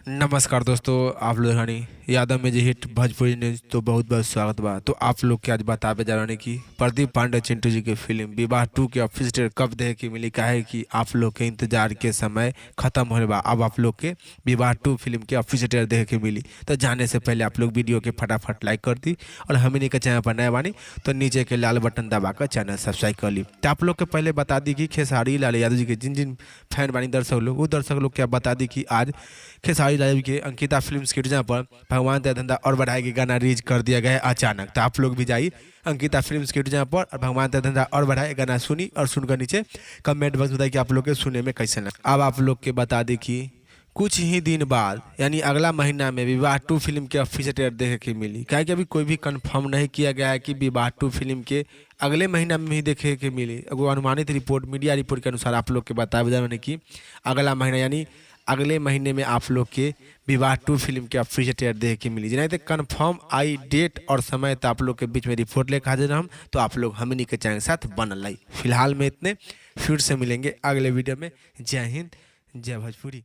नमस्कार दोस्तों, आप लोग हनी यादव में जी हिट भोजपुरी न्यूज तो बहुत बहुत स्वागत बा। तो आप लोग के आज बतावे जा रहे कि प्रदीप पांडे चिंटू जी के फिल्म विवाह टू के ऑफिस डेट कब देखे के मिली, काहे कि आप लोग के इंतजार के समय खत्म होने बा। अब आप लोग के विवाह टू फिल्म के ऑफिस डेट देखे के मिली। तो जाने से पहले आप लोग वीडियो के फटाफट लाइक कर दी और हमनी के चैनल पर नया बानी तो नीचे के लाल बटन दबा कर चैनल सब्सक्राइब कर ली। तो आप लोग के पहले बता दी कि खेसारी लाल यादव जी के जिन जिन फैन बानी दर्शक लोग, वो दर्शक लोग के आप बता दी कि आज खेसारी लाल के अंकिता फिल्म के जहाँ पर भगवान तेरा धंधा और बढ़ाएगी गाना रिलीज कर दिया गया है अचानक। तो आप लोग भी जाइए अंकिता फिल्म के जहाँ पर और भगवान तेरा धंधा और बढ़ाए गाना सुनी और सुनकर नीचे कमेंट बॉक्स बताइए कि आप लोग के सुने में कैसे लगा। अब आप लोग के बता दी कि कुछ ही दिन बाद यानी अगला महीना में विवाह टू फिल्म के ऑफिशियल ट्रेलर देखे के मिली, काहे कि अभी कोई भी कंफर्म नहीं किया गया है कि विवाह टू फिल्म के अगले महीना में ही देखे के मिली। एगो अनुमानित रिपोर्ट, मीडिया रिपोर्ट के अनुसार आप लोग के बताया जा रहा कि अगला महीना यानी अगले महीने में आप लोग के विवाह टू फिल्म के ऑफिशियल ट्रेलर देखे के मिली। जेना कन्फर्म आई डेट और समय तो आप लोग के बीच में रिपोर्ट लेकर हाजिर हम, तो आप लोग हमनी के चैनल के साथ बनल रही। फिलहाल में इतने, फिर से मिलेंगे अगले वीडियो में। जय हिंद, जय भोजपुरी।